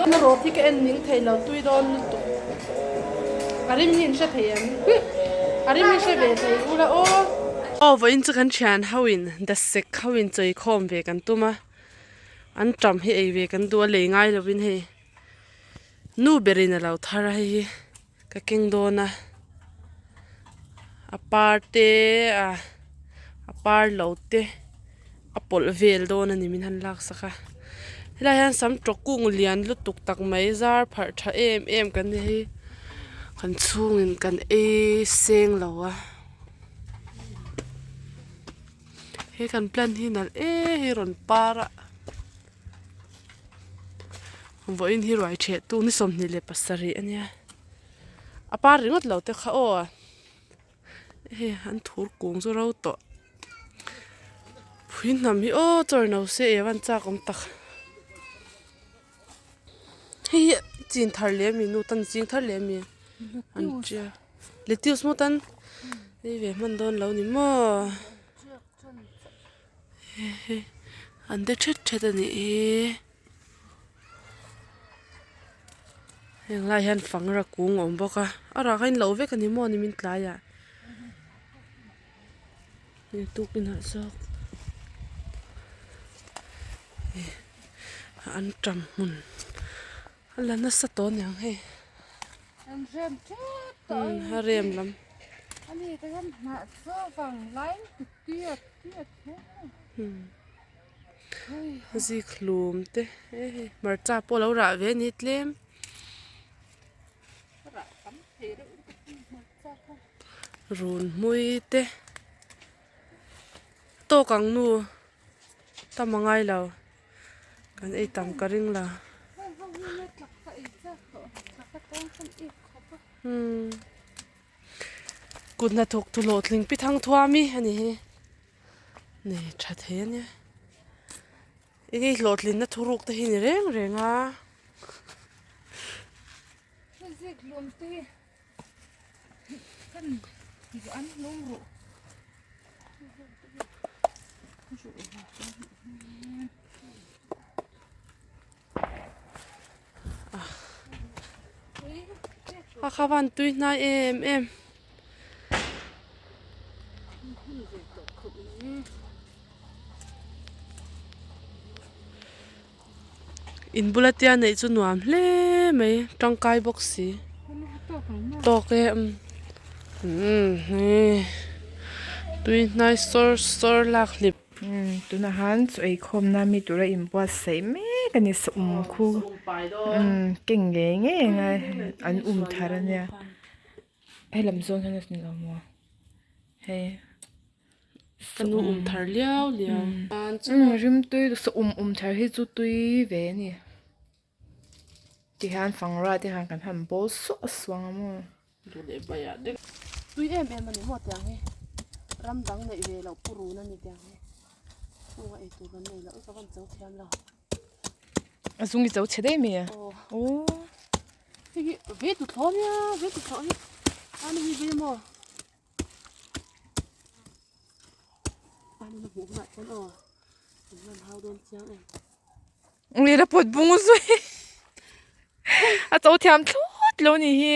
Na rawt hi ka en ning thei lo tui dawn lutuk. A rim hi in hre thei em? A rim hi hre ve thei ula aw. Aw vawiin chu kan thian ho in dasek ho in chawi khawm ve kan tum a, an tam hi ei ve kan duh a lei ngai lovin hei nu berin a lo thar a hei hi ka keng dawn a, a par te a a par lo te a pawlh vel dawn a ni min han lak sak a helai hian sam tawk kung lian lutuk tak mai zar pharh tha em em kan ni hi kan chhungin kan ei seng lo a he kan plan hi nalh em hi rawn par a. Vawiin hi ruai ṭheh tu ni 27 a nia a par ringawt lo te kha aw hei an thur kung chu ro tawh phui hnam hi aw chawi no se ei avan chak awm tak hei hi chin thar leh ami nu tan ching thar leh ami an tia lettuce maw tan ei ve hman dawn lo ni maw. An de thet thet a nih hi heng lai hian fangra kung a awm bawk a a rah kha in lo vek a ni maw nimin tlaiah hei tukin ah zawk an tam hmun a la nasa tawh aniang hei a rem lam. Zik hlum te hei hmarcha pawh a lo rah ve a ni tlem run hmui te tawk ang nu tam a ngai lo kan ei tam ka ring lo. Kut hnathawk tu hlawhtling pi thang thuam hi a ni hi nei tha thei a nia eng nge hlawhtlin na thuruk te hi ni reng reng a. A kha van tui hnai em em. In bula tia neih chu nuam hle mai tangkai bawk si tawk e umm hei tui hnai sawr sawr lak hlip. Tunah han chaw eikhawmna mi tura inbuatsaih mek a ni sawm khu keng ngei ngei anga an um thar a nia hei lam zawn hian a ni lo maw hei ka nu um thar liau liau rim tui sawm um thar hi chu tui ve a ni tihian fangra te hian kan han bawl suah suah ang a maw. Duh leh baiah deuh. Tui em em a ni maw tiang hi ram dang neih ve loh pu run a ni tiang hi chhunga ei tur kan nei loh i ka van cho thiam lo. A zung i cho chhe daih mai a. Aw. Hei hi ve tu thlawh nia ve tu thlawh hi ani hi ve maw. Ani na hmuh hunah chuan aw an lan hau dawn chiang em. Ui la pawt bung zui a cho thiam thlawt lo ni hi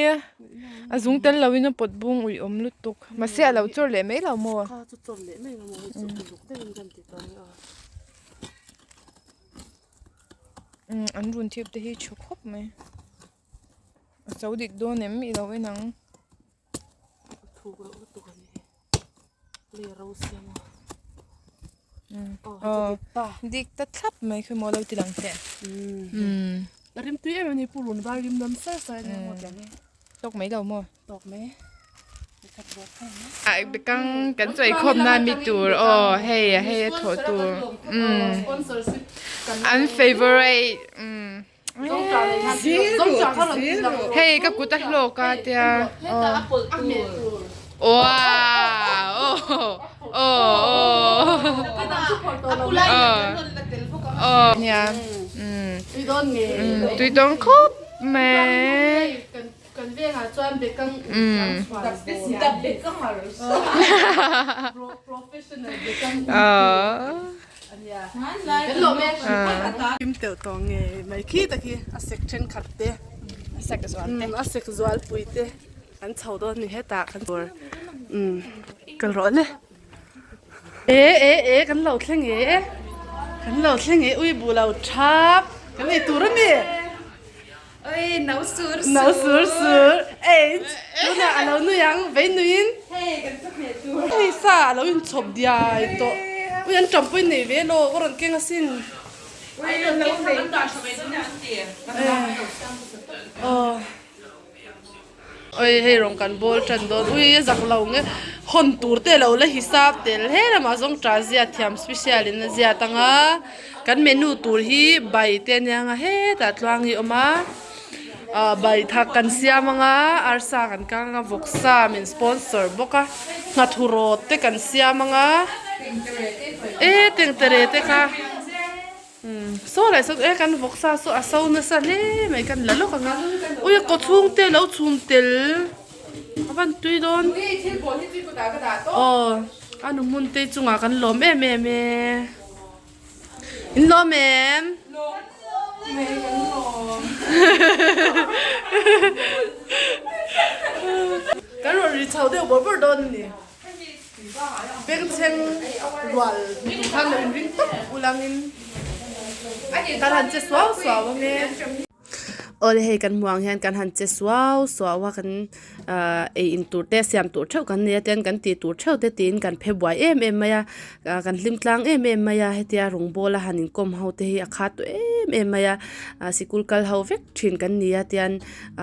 a zung tel lo in a pawt bung ui awm lutuk mahse a lo chawr leh mai lo maw. Kha chu chawr leh mai lo maw hei chu uluk deuhin kan ti tawh a ni a. Umm an run thip te hi tha khawp mai a cho dik dawn em i lo en ang. A thuk reuh lutuk a ni hi lei a ro siam a aw dik ta dik ta thlap mai khi maw lo ti lang teh a rim tui em em a ni pu run var rim nam sar sar a nia maw tiang hi tawk mai lo maw tawk mai kang kan chawi khawm na mi tur aw hei hei a thawh tur an favorite Hei ka kut a hlawk a tia nia tui dawn khawp mai. Kan vengah chuan bekang um thiam chhuan bawl. Professional bekang um ania. Kan lawm e. Kim teuh tawh nge mai khi tak hi a sek thenkhat te a sek zual te a sek zual pui te kan chho dawn ni hetah kan tur umm kal rawh le e e e kan lo thleng e kan lo thleng e ui buh lo thap kan ei tur ani Oi no sur sur no sur sur ei tunah a lo nui ang vei nuiin hei kan chu hmeh tur hei sa a lo inchhawp diai tawh ui an tampui nei ve law ka rawn keng asin Oi hei rawng kan bawl tan dawn ui a zak lo nge hawn tur te lo la hisap tel he lamah zawng ta ziat thiam special in a ziat anga kan menu tur hi bai te ania nga hetah tluang hi a awm a ah bai thak kan siam anga arsa kan kang anga vawksa min sponsor bawk a nghathu rawt te kan siam anga e tengtere te kha Saw leh saw e kan vawksa saw a so nasa hle mai kan la lawk ang a ui a kaw chhung te lo chhum tel a van tui dawn aw a nu hmun te chungah kan lawm em em e in lawm em kan rawn ri chho deuh bawrh bawrh dawn a ni. Bengchheng rual ni tur khan lo inring tawp ulangin kan han che suau suau ang e. Awle hei kan hmuh ang hian kan han che suau suau a kan ah ei in tur te siam tur theuh kan nei a tian kan tih tur theuh te tiin kan phe buai em em mai a ah kan hlim tlang em em mai a hetia rawngbawl a han inkawm ho te hi a khat tawh em em mai a ah sikul kal ho vek thin kan ni a tian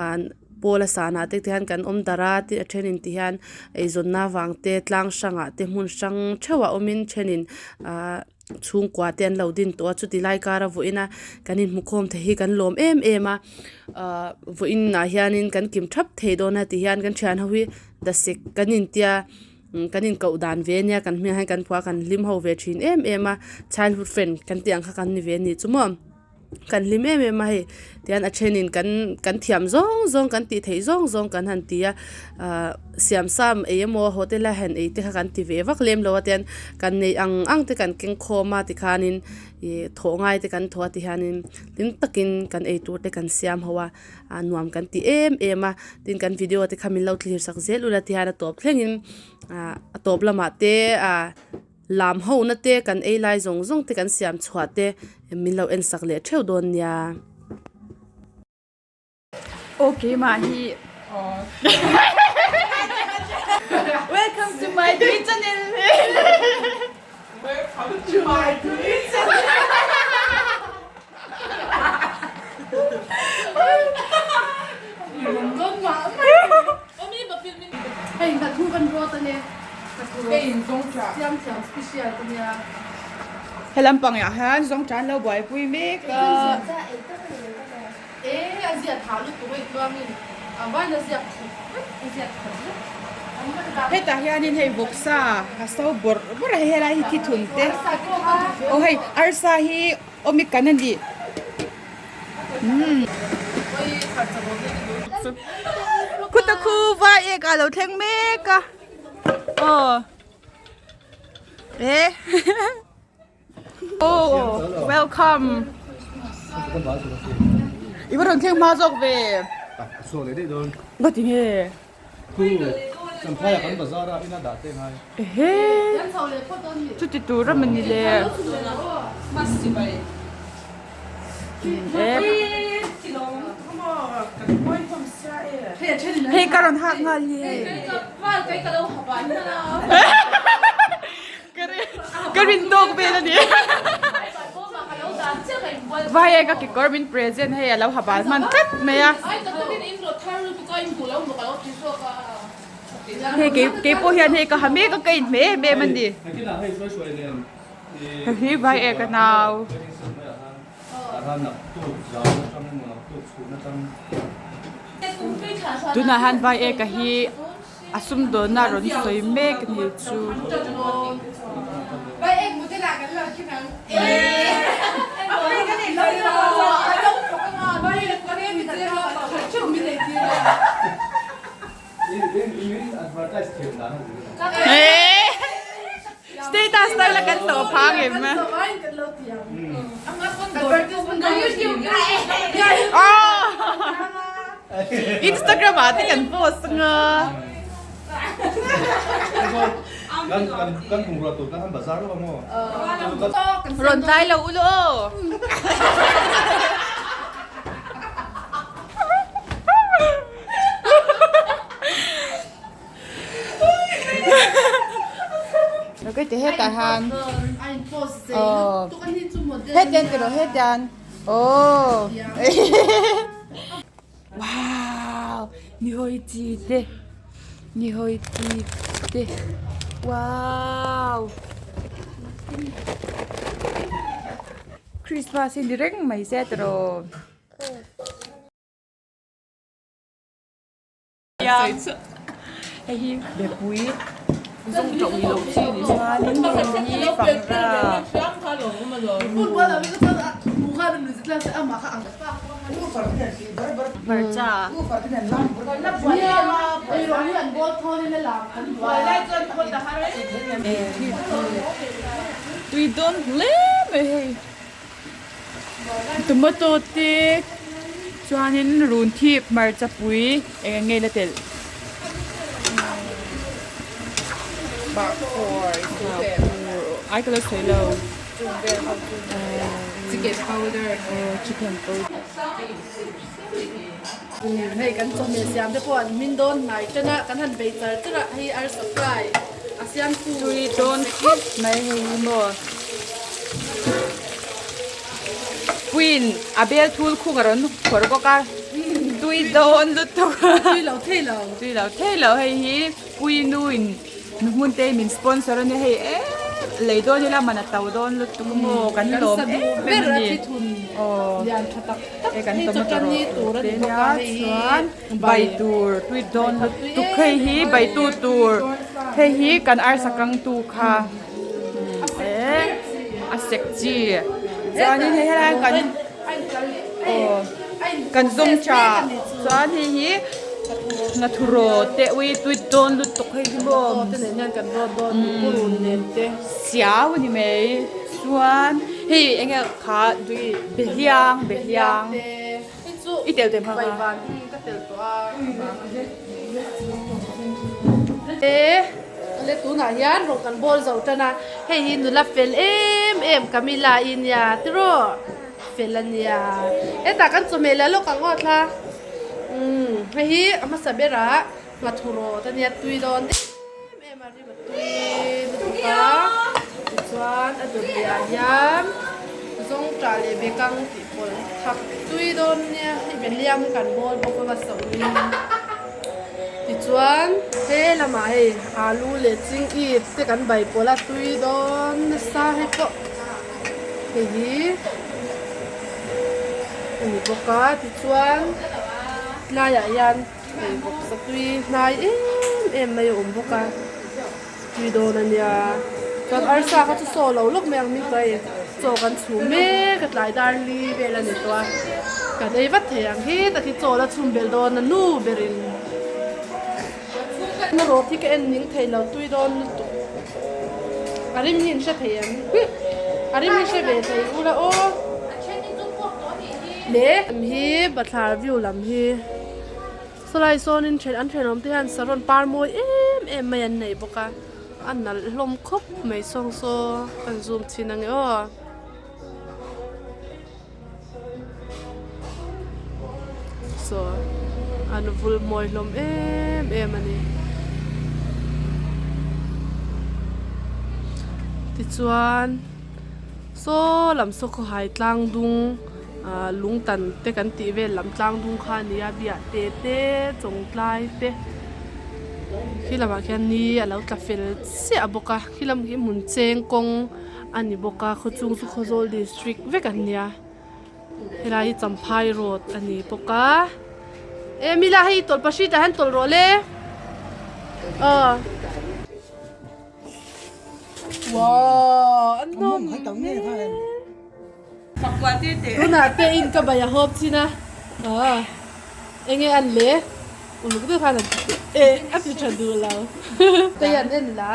ah Pawl a sanah te hian kan awm darh a a thenin ti hian eizawnna avang te tlang hrangah te hmun hrang theuhah awmin thenin ahh chhungkua te an lo din tawh a chuti lai kara vawiin a kan inhmukhawm thei hi kan lawm em em a ahh vawiin ah hianin kan kim thap thei dawn a ti hian kan thian ho hi dasek kan intia kan inkoh dan ve ania kan hming ah hian kan phua kan hlim ho ve thin em em a childhood friend kan tih ang kha kan ni ve a ni chu maw. Kan hlim em em a hei tihian a thenin kan kan thiam zawng zawng kan tih theih zawng zawng kan han ti a ahh siam sam ei emaw hotel a han ei te kha kan ti ve vak lem lo a tihian kan neih ang ang te kan keng khawm a tikhanin ih thawh ngai te kan thawh a tihianin hlim takin kan ei tur te kan siam ho a ah nuam kan ti em em a tin kan video te kha min lo thlir sak zel ula tihian a tawp thlengin ah a tawp lamah te ah. Lam ho na te kan ei lai zawng zawng te kan siam chhuah te min lo en sak leh theuh dawn nia. Aw keimah hi Welcome to my tui channel Welcome to my tui channel Hei hna thu kan rawt a ni. Siam thiam special te nia. He lampang ah hian zawngṭan lo buaipui mek a. E a ziat ha lutuk hei tluangin a vain a ziak khat vek a ziak khat vek. Hetah hianin hei vawksa a so bawrh bawrh a hei helai hi thithun te aw hei arsa hi awmi kan a ni. Khuta khu vai ek a lo thleng mek a aw e aw welcome i va rawn thleng hma zawk ve nga ti nge ehe chuti tur a mawni le hei ka rawn hak nghal hi hei ka rin tawk vel a ni vai e ka kekawr min present hei a lo ha bal hman tlat mai a hei kei pawh hian hei ka ha mek a ka inhmeh em em a ni. Hei hi vai ek a nau. Tunah hian vai ek a hi a sumdawnna a rawn sawi mek a ni chu. Status te la kan tawh phang em a. Instagram ah te kan post anga. Rawn tlai lo u lu aw. Okay, te hetah han. Oh. Hetian tiro hetian. Oh. Wow, ni hoi chi te. Ni hoi chi te. Wow. Christmas hi ni reng mai se tiro. Hei hi bepui zawng tawh ni loh chi ni chuanin hei hi fangra hmarcha tui dawn hle mai hei. Tomato te chuanin run thip hmarcha pui eng eng nge la telh ai ka la sawi lo chicken powder chicken powder Hei kan chawhmeh siam te pawh an hmin dawn hnai tan a kan han bei char char a hei arsa fry a siamtu tui dawn khawp mai hei hi maw. Puiin a bel thul khung a rawn phawrh bawk a, tui dawn lutuk a. Tui lo thei lo. Tui lo thei lo hei hi Pui nuin nu hmun te min sponsor a nia hei em lei dawn ila man a to dawn lutuk a maw kan lawm em em a ni. Aw hei kan tomato rawh te nia chuan bai tur tui dawn lutuk hei hi bai tu tur hei hi kan arsa kang tu kha. A sek chi chuanin hei helai ah kan aw kan zawng tha chuan hei hi nghathuraw te ui tui dawn lutuk hei hi maw siau a ni mai chuan hei eng nge kha behliang behliang i tel te hmang a. Le tunah hian rawng kan bawl zo tan a, hei hi nula fel em em Camilla i nia tiraw fel a nia hetah kan chawhmeh leh lawk ang aw thla umm hei hi a hmasa berah nghathu rawt a nia tui dawn em em a rim a tui lutuk a tichuan a dawt leh ah hian zawngṭah leh bekang tih pawlh thak tui dawn nia hei behliang hi kan bawl bawk a hmasa uin. Tichuan he lamah hei alu leh ching ip te kan bai pawlh a tui dawn nasa hei pawh hei hi a ni bawk a tichuan tlaiah hian hei bawksa tui hnai em em mai a awm bawk a tui dawn a nia chuan arsa kha chu saw lo lawk mai ang min tawh hei chaw kan chhum mek a tlai dar li vel a ni tawh a kan ei vat thei ang hi tak hi chaw la chhum belh dawn a nu berin na rawt hi ka en ning thei lo tui dawn lutuk a rim hi in hre thei em a rim hi hre ve thei ula aw le hi bathlar view lam hi. Sawlai sawnin then an thenawm te hian saron par mawi em em mai an nei bawk a a nalh hlawm khawp mai sawng saw kan zoom chhin ang e aw. Saw an vul mawi hlawm em em a ni. Tichuan saw lam saw khawhai tlang dung. Ahh lungtan te kan tih vel lam tlang dung kha a ni a biah te te chawngtlai te khi lamah khian ni a lo tla fel chiah bawk a khi lam hi hmun cheng kawng a ni bawk a khawchhung chu khawzawl district vek an nia helai hi champhai road a ni bawk a e mila hei tawlhpahrit ah hian tawlh rawh le aw. Wow an nawm hmel. Tunah te in ka bai a hawp chin a, aah enge an le? Uluk deuh khan an ti teh e a ti tha duh lo. Kei an en la.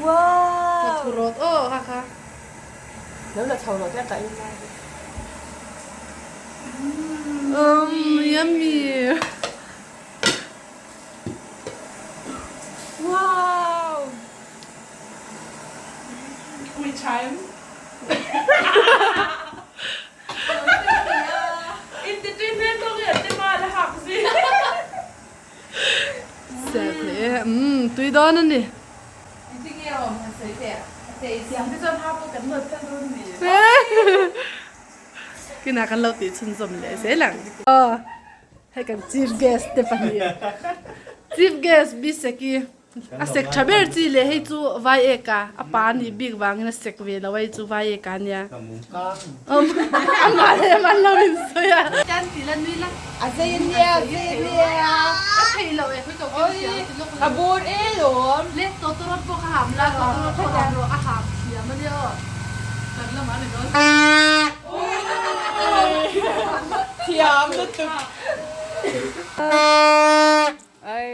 Wow! Ka thu rawt aw kha kha. Lo la chho rawh te ka en lai. Yummy. Wow! Ui chime. Tui dawn a ni. Kinah kan lo tih chhunzawm leh zel ang. Hei kan chief guest te pahnih. Chief guest Biseki. A sek tha ber chi leh hei chu vai ek a, a pa nih bik vangin a sek ve lo a hei chu vai ek a nia. Amah leh amah an lo insawi a. Kan ti la nui la. A zei a nia, a zei a nia. Ka thei lo e, khawi ko keu siam a ti lawk lo. A bur e lawm. Le tawtawrawt pawh ka ham la, tawtawrawt pawh ham rawh, a ham thiam a nia aw. Kan lamah a ni dawn. Thiam lutuk. Ai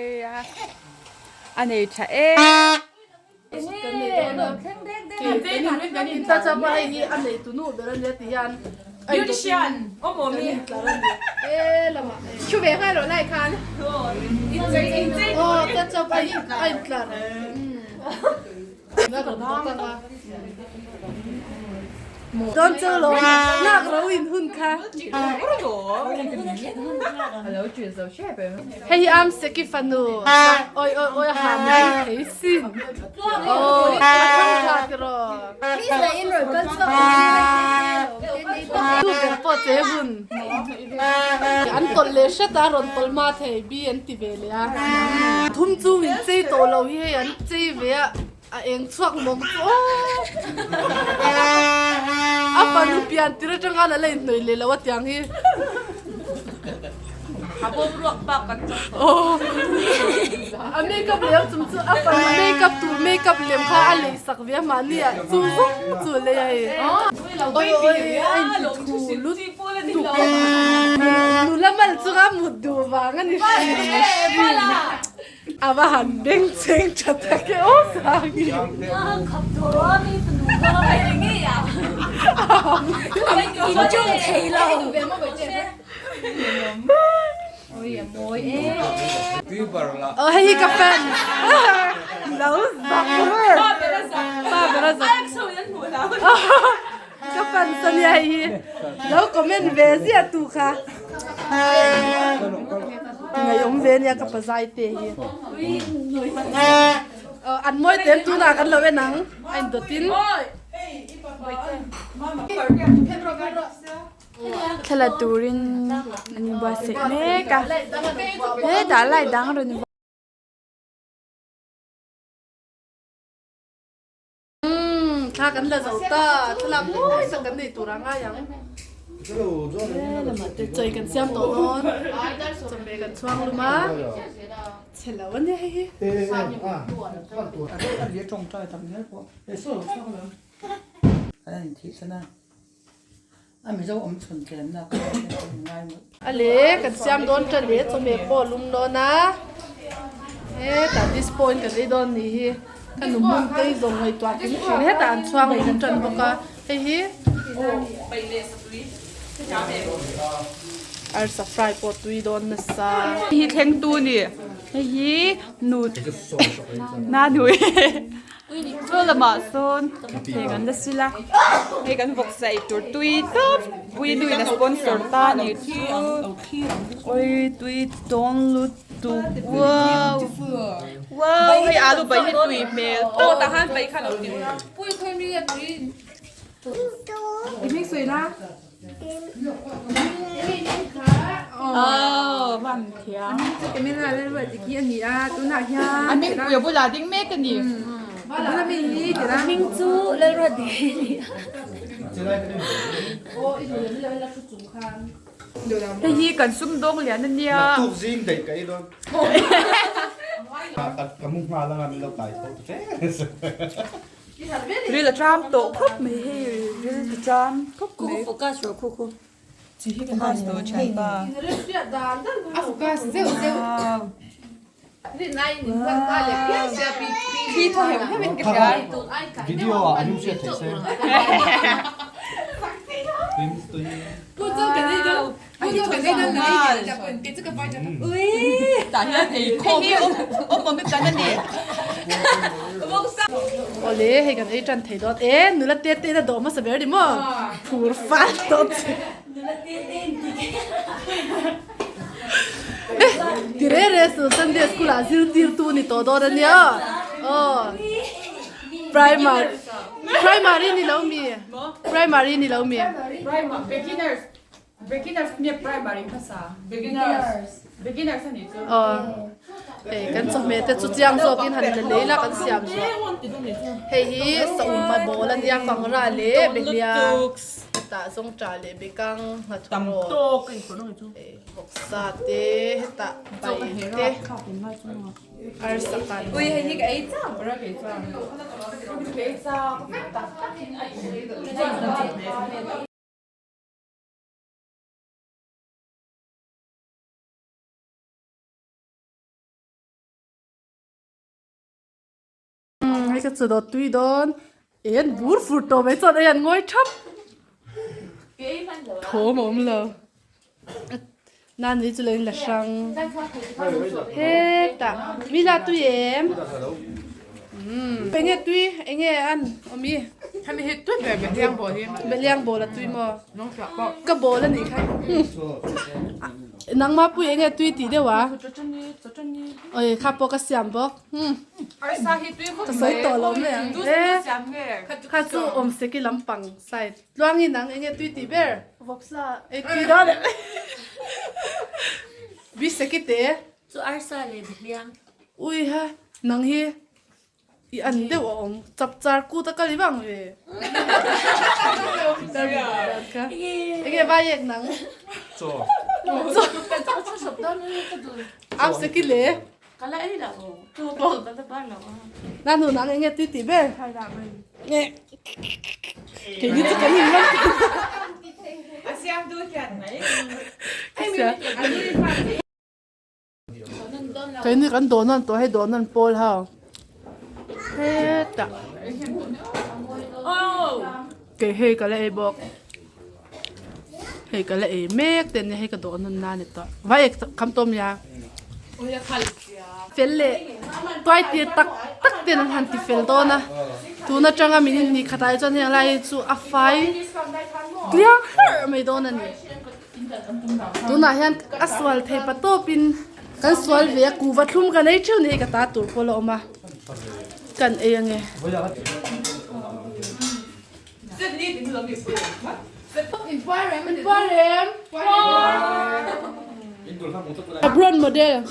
a nei tha e. Dawn chu lo nak ro in hun kha. Hei hi am seki fanu oi oi oi ha mai thei sin. Oh a thang tha tiro. Tu ber pawh che hun. An tawlh leh hret a rawn tawlh hma thei bi an ti ve leh a. Thum chung in chei tawh lo hi hei an chei ve a. A eng chhuak mawng chu aw. A fanu pian tir atang khan a la inhnawih leh lo a tiang hi. A bawm ruak bak kan chak tawh. Aw. A makeup lem chung chu a fanu makeup tur makeup lem kha a lei sak ve a mahni ah chu zawng chu a lei a hei. Oi oi a inti thu lut tuk. Nula mal chunga mut duh vang a ni hrim hrim. A va han beng cheng tha tak e aw Sangi. Aw hei hi ka fan lo zak ber pa ber a zak ka fan ania hei hi lo comment ve ziah tu kha ngaihawm ve ania ka pazai te hi an mawi tel tunah kan lo en ang a indawt in Thla turin an inbuatsaih mek a hetah light dang a rawn Umm thla kan la zo ta, thlalak mawi tak kan nei tur a ngai ang. Lamah te chawi kan siam tawh dawn, chawhmeh kan chhuang lum a, chhe lo a nia hei hi. A le kan siam dawn tan le chawhmeh pawh a lum dawn a, hetah this point kan ei dawn nih hi ka nu hmun te hi zawng ngaihtuah kim thin hetah an chhuang lum tan bawk a hei hi arsa fry pawh tui dawn nasa. Hei hi thleng tu ni hei hi nu nanui. Chaw lamah sawn hei kan la sil a, hei kan vawk sa ei tur tui tawp pui nuin a sponsor ta a nih chu oi tui tawn lutuk wow wow hei alu bai hi tui hmel tawp. Hei hi kan sumdawng lian a nia. Ril a tram tawh khawp mai hei ril ti tram khawp mai. Focus tu thianpa. A focus zeuh zeuh. Thli thaw heuh heuh in ka hria. Video ah a rim hriat theih se. Awle hei kan ei tan thei dawn e nula te te na dawh hmasa ber ni maw phur fal tawh che eh ti re re su Sunday school ah zirtir tu ni tawh dawn ania aw primary primary ni lo mi primary ni lo mi Beginners nge primary hmasa? Beginners. Beginners a nih chu. Aw. Hei kan chawhmeh te chu chiang zawkin han la lei la kan siam zuah. Hei hi sauma bawl a nia fangra leh behlia hetah zawngṭah leh bekang nghathurawt hei vawksa te hetah bai te arsa kan. Ui hei hi ka ei chak ber a kei chuan. Ka ei chak vek tak takin a in. Hei ka chu dawt tui dawn en bur fur tawh mai chuan ei an ngawi thap thawm a awm lo nani chu lo in la hrang hetah mila tui em enge tui enge an awm i. Hemi hi tui ber Behliang bawl hi. Behliang bawl a tui maw? Ka bawl a nih kha. Nangmah pui enge tui tih deuh a? Oi kha pawh ka siam bawk. Arsa hi tui khawp mai. Ka sawi tawh lo mai ang. Kha chu awm seki lampang side. Tluangi nang enge tui tih ber? Vawksa. Ei tui dawn em? Bi seki te. Chu arsa leh Behliang. Ui ha nang hi I an deuh a awm chap char kut a kal i vang ve. Enge vai ek nang. Chaw. Am se ki le. Na nu nang enge tui ti ber. Nge. Ke ni chu kan in lam. A siam tu hian mai. Keini kan dawh nawn tawh hei dawh nawn pawl ho hetah kei hei ka la ei bawk hei ka la ei mek te ania hei ka dawh nawn na a ni tawh vai ek kham tawm nia fel leh tuai tir tak tak ten an han ti fel dawn a tun atanga min inhnih khatah hi chuan heng lai hi chu a fai tliang herh mai dawn a ni. Tunah hian a sual thei pa tawpin kan sual ve a kuhva thlum kan ei theuh ni hei ka ta tur pawh la awm a kan ei ange. Abron model.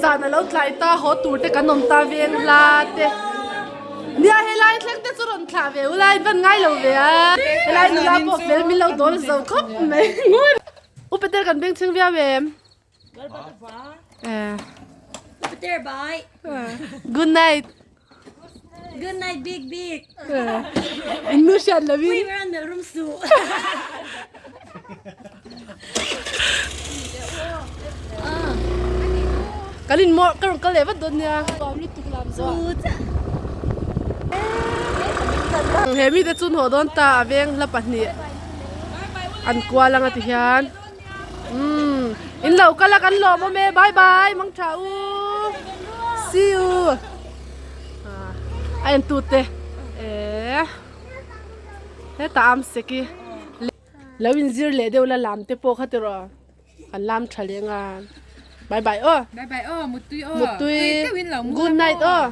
Zan a lo tlai ta haw tur te kan awm ta veng hla te nia helai thleng te chu rawn thlah ve ula in van ngai lo ve a helai nula pawh fel min lo dawl zo khawp mai ngun u Peter kan beng chhing viau em Peter bye good night good night big big in nu hriat lovin we were on the room su Kan in mawrh ka rawn kal leh vat dawn nia. Nuam lutuk lam zawh. He mite chu an haw dawn ta a veng hla pahnih an kual anga ti hian umm in lo kal a kan lawm awm e bye bye mang tha u see you a en tute eh hetah am seki. Lo inzir leh deuh la lam te pawh kha tiraw kan lam tha leh nga bye bye aw Bye bye aw muttui aw muttui tui deuhin lo mu good night aw.